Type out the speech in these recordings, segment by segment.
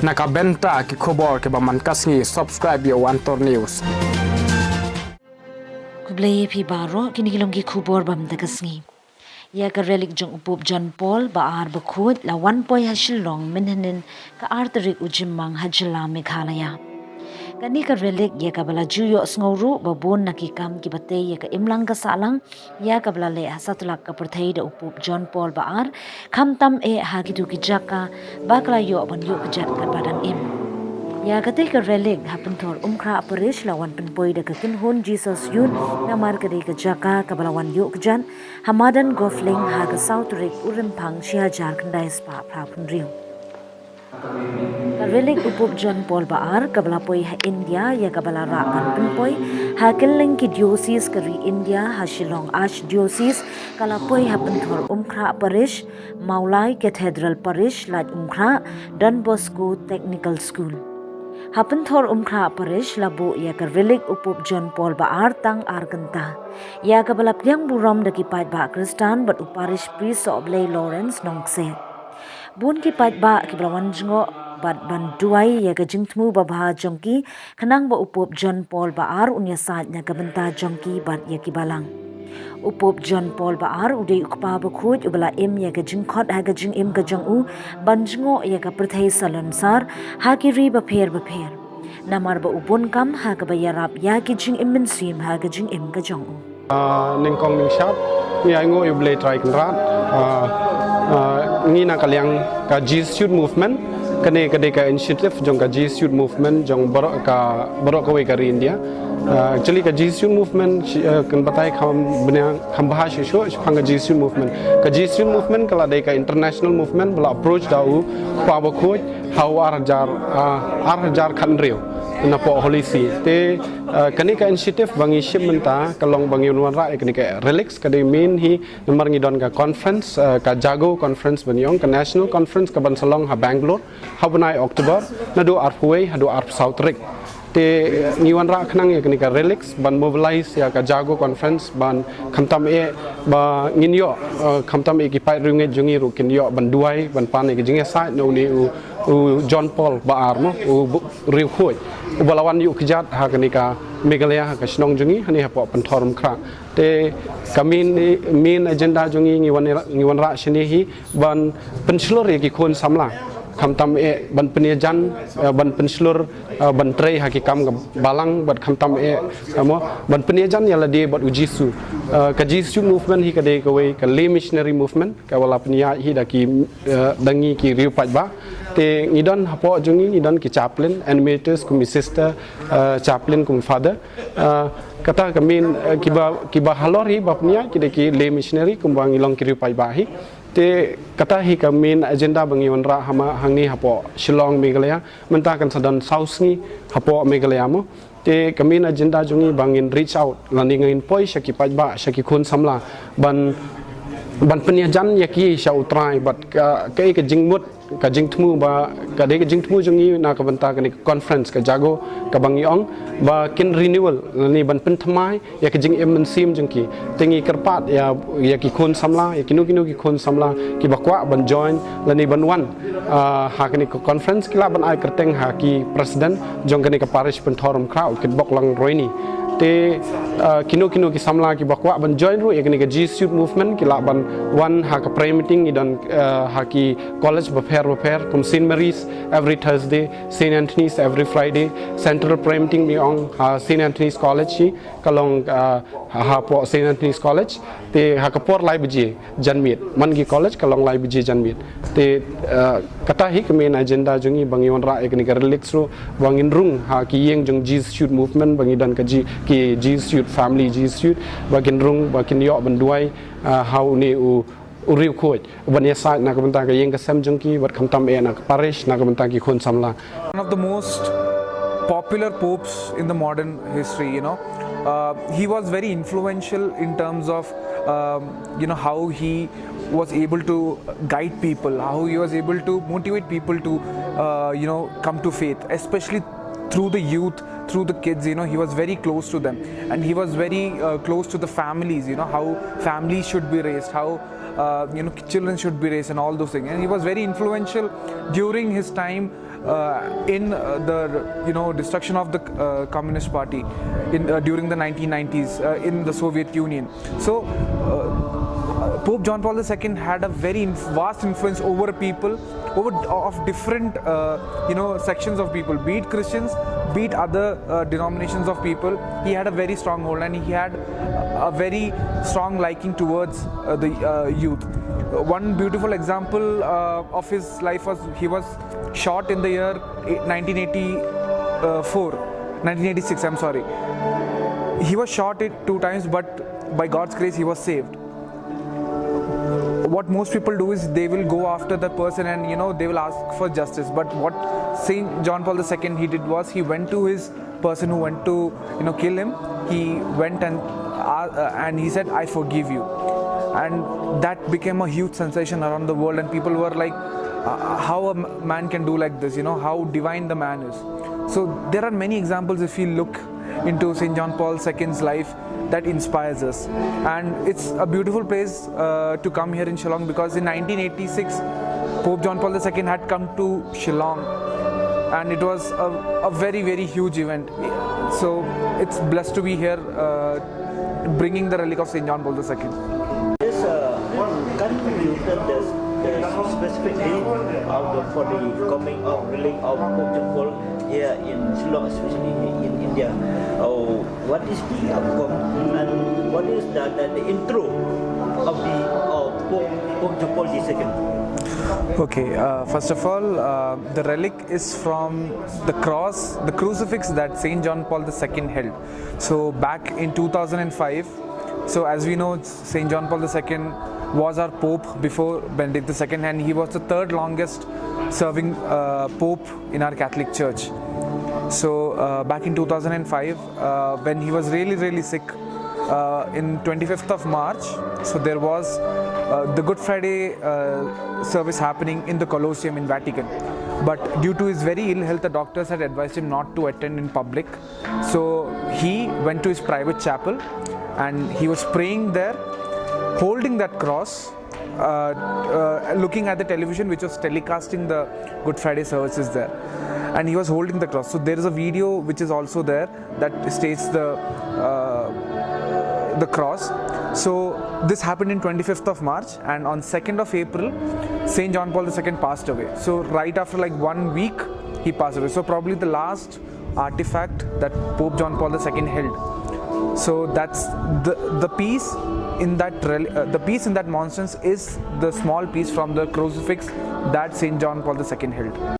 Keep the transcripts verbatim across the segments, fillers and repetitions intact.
Na ka bynta ki khubor kiba man ka sngi, subscribe ïa u Antor News. Khublei ïa phi baroh, kine ki long ki khubor ba mynta ka sngi. Ïa ka relic jong u Pope John Paul ba ar bakhuid la wan poi ha Shillong mynhynnin ka ar tarik u Jymmang ha jylla Meghalaya. Kane ka relic ïa kaba la ju ïohsngew ruh ba bun na ki kam kiba tei ïa ka imlang ka sahlang ïa kaba la leh ha satlak ka pyrthei da u Pope John Paul ba ar, khamtam eh ha kito ki jaka ba ka la ïoh ban ïoh kjat katba dang im. Ïa katei ka relic ha Pynthorumkhrah Parish la wan pynpoi da ka kynhun Jesus Youth, namar ka dei ka jaka kaba la wan ïoh kjat ha madan Golflink ha ka saw tarik u Rymphang shi hajar khyndai spah phra phew hynriew. Ka relic u Pope John Paul ba ar kaba la poi ha India, ïa kaba la rah ban pynpoi ha kylleng ki diocese ka ri India, ha Shillong Archdiocese ka la poi ha Pynthorumkhrah Parish, Mawlai Cathedral Parish, Laitumkhrah, Don Bosco Technical School. Ha Pynthorumkhrah Parish la buh ïa ka relic u Pope John Paul ba ar tang ar kynta, ïa kaba la pdiang burom da ki paidbah Khristan bad u Parish Priest Sohblei Lawrence Nongkset. Bun ki paidbah kiba la wan jngoh bad ban duwai ïa ka jingthmu babha jong ki, khnang ba u Pope John Paul ba ar un ïasaid na ka bynta jong ki bad ïa ki balang. U Pope John Paul ba ar u dei u kpa bakhuid uba la im ïa ka jingkhot ha ka jingim ka jong u ban jngoh ïa ka pyrthei salonsar ha ki ri bapher bapher. Namar ba u bun kam ha kaba ïarap ïa ki jingim mynsiem ha ka jingim ka jong u. Ah, nyngkong nyngshap, ngi ainguh ïa U Blei Trai Kynrad. Ah, ah, ngi na ka liang ka Jesus Youth Movement, kane ka dei ka initiative jong ka Jesus Youth Movement jong baroh ka, baroh kawei ka ri India. Ah, actually ka Jesus Youth Movement shi-, eh, kan batai kham bniah, kham bha shisha shaphang ka Jesus Youth Movement. Ka Jesus Youth Movement ka la dei ka international movement ba la approach da u kpa bakhuid ha u ar hajar, ah, ar hajar khathynriew napoh Holy See. Te, ah, kane ka initiative ba ngi shim mynta ka long ba ngi wanrah ïa kane ka relics, ka dei main hi namar ngi don ka conference, ah, ka Jago conference ba ngi ong, ka national conference ka ban sa long ha Bangalore ha u bnai October, naduh arphew wei haduh arphew saw tarik. Te, eh, ngi wanrah khnang ïa kane ka relics ban mobilize ïa ka Jago conference ban khamtam eh ba ngin ïoh, eh, khamtam eh ki paid riewngeit jong ngi ruh kin ïoh ban duwai ban pan ïa ka jingïasaid na une u, u John Paul ba ar mo, u bu-, riewkhuid uba la wan ïuh kjat ha kane ka Meghalaya, ha ka shnong jong ngi, hangne hapoh Pynthorumkhrah. Te ka main, main agenda jong ngi, ngi wan, ngi wanrah shane hi ban pynshlur ïa ki khun samla. Khamtam eh ban pynïajan, eh, ban pynshlur, eh, ban trei ha ki kam ka balang, bad khamtam eh, eh, mo, ban pynïajan ïa lade bad u Jisu. Eh, ka Jesus Youth Movement hi ka dei kawei ka lay missionary movement kaba la pynïaid hi da ki, eh, da ngi ki riew paidbah. Te ngi don hapoh jong ngi, ngi don ki chaplain, animators, kum i sister, eh, chaplain, kum father. Ah, kata ka main, eh, kiba, kiba halor hi ba pynïaid ki dei ki lay missionary kumba ngi long ki riew paidbah hi. Te kata hi ka main agenda ba ngi wanrah hama hangne hapoh Shillong, Meghalaya. Mynta kan sa don saw sngi hapoh Meghalaya mo. Te ka main agenda jong ngi ba ngin reach out lane ngin poi sha ki paidbah, sha ki khun samla ban, ban pynïajan ïa ki sha U Trai bad ka, kaei ka jingmut, ka jingthmu ba, ka dei ka jingthmu jong ngi na ka bynta kane ka conference ka Jago kaba ngi ong ba kin renewal lane ban pynthymmai ïa ka jingim mynsiem jong ki. Te ngi kyrpad ïa, ïa ki khun samla, ïa kino kino ki khun samla kiba kwah ban join lane ban wan, ah, ha kane ka conference, ki lah ban ai kyrteng ha ki president jong kane ka parish Pynthorumkhrah, u Kitbok Langruini. Te, ah, kino kino ki samla kiba kwah ban join ruh ïa kane ka Jesus Youth Movement, ki lah ban wan ha ka prayer meeting ngi don, ah, ha ki college bapher bapher, kum Saint Mary's every Thursday, Saint Anthony's every Friday, Central Prayer Meeting ngi ong ha Saint Anthony's College hi, ka long, ah, ha, hapoh Saint Anthony's College. Te ha ka por lai baje janmiet, man ki college ka long lai baje janmiet. Te, ah, kata hi ka main agenda jong ngi ba ngi wanrah ïa kane ka relics ruh, ba ngin rung ha ki ïing jong Jesus Youth Movement, ba ngi don ka ji-, ki Jesus Youth family, Jesus Youth, ba kin rung, ba kin ïoh ban duwai, ah, ha une u, u riewkhuid, ban ïasaid na ka bynta ka ïing ka sem jong ki, bad khamtam eh na ka parish, na ka bynta ki khun samla. One of the most popular popes in the modern history, you know. Uh, he was very influential in terms of, um, you know, how he was able to guide people, how he was able to motivate people to, uh, you know, come to faith, especially through the youth, through the kids. You know, he was very close to them, and he was very, uh, close to the families. You know, how families should be raised, how, uh, you know, children should be raised, and all those things. And he was very influential during his time, uh, in uh, the you know destruction of the uh, Communist Party in uh, during the nineteen nineties uh, in the Soviet Union. So uh, Pope John Paul the second had a very inf- vast influence over people, over of different uh, you know sections of people, be it Christians, be it other uh, denominations of people. He had a very strong hold, and he had a very strong liking towards uh, the uh, youth. One beautiful example uh, of his life was he was shot in the year nineteen eighty-four, nineteen eighty-six, I'm sorry. He was shot it two times, but by God's grace, he was saved. What most people do is they will go after the person and you know they will ask for justice. But what Saint John Paul the second he did was he went to his person who went to you know kill him. He went and uh, uh, and he said, "I forgive you," and that became a huge sensation around the world. And people were like, uh, "How a m- man can do like this? You know how divine the man is." So there are many examples if we look into Saint John Paul the second's life that inspires us. And it's a beautiful place uh, to come here in Shillong, because in nineteen eighty-six, Pope John Paul the second had come to Shillong, and it was a, a very, very huge event. So it's blessed to be here uh, bringing the relic of Saint John Paul the second. Yes, uh, can you tell us uh, specifically of the, for the coming of relic of Pope John Paul here in Shillong, especially in India? Uh, what is the outcome and what is the, the, the intro of the uh, Pope, Pope John Paul the second? Okay, uh, first of all, uh, the relic is from the cross, the crucifix that Saint John Paul the second held. So back in two thousand five, so as we know, Saint John Paul the second was our Pope before Benedict the second, and he was the third longest serving uh, Pope in our Catholic Church. So uh, back in two thousand five, uh, when he was really, really sick, uh, in twenty-fifth of March, so there was uh, the Good Friday uh, service happening in the Colosseum in Vatican. But due to his very ill health, the doctors had advised him not to attend in public. So he went to his private chapel and he was praying there, holding that cross, uh, uh, looking at the television which was telecasting the Good Friday services there. And he was holding the cross. So there is a video which is also there that states the uh, the cross. So this happened in twenty-fifth of March, and on second of April, Saint John Paul the second passed away. So right after like one week, he passed away. So probably the last artifact that Pope John Paul the second held. So that's the the piece in that rel- uh, the piece in that monstrance is the small piece from the crucifix that Saint John Paul the second held.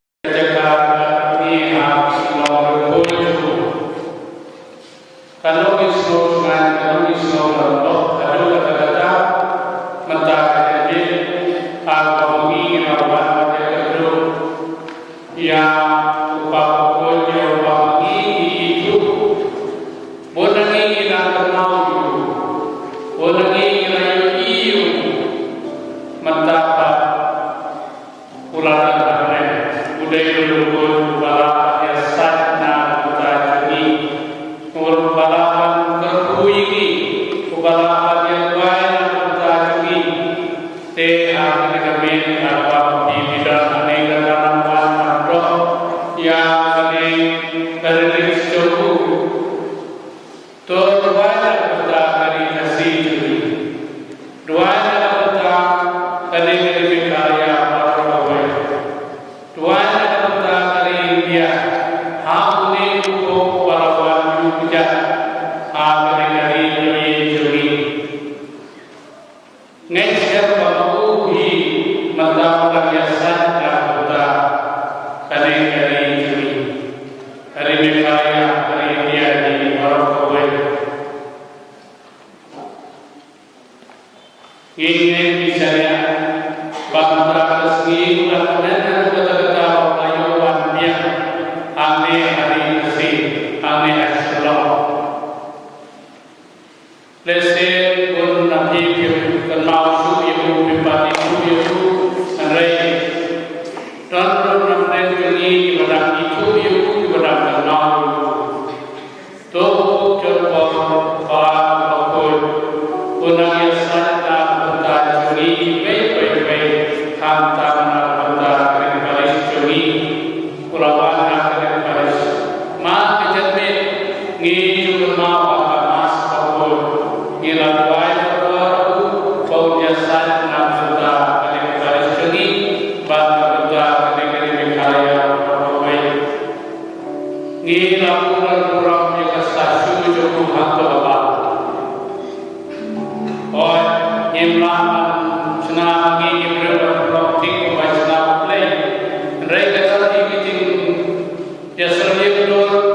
Noah,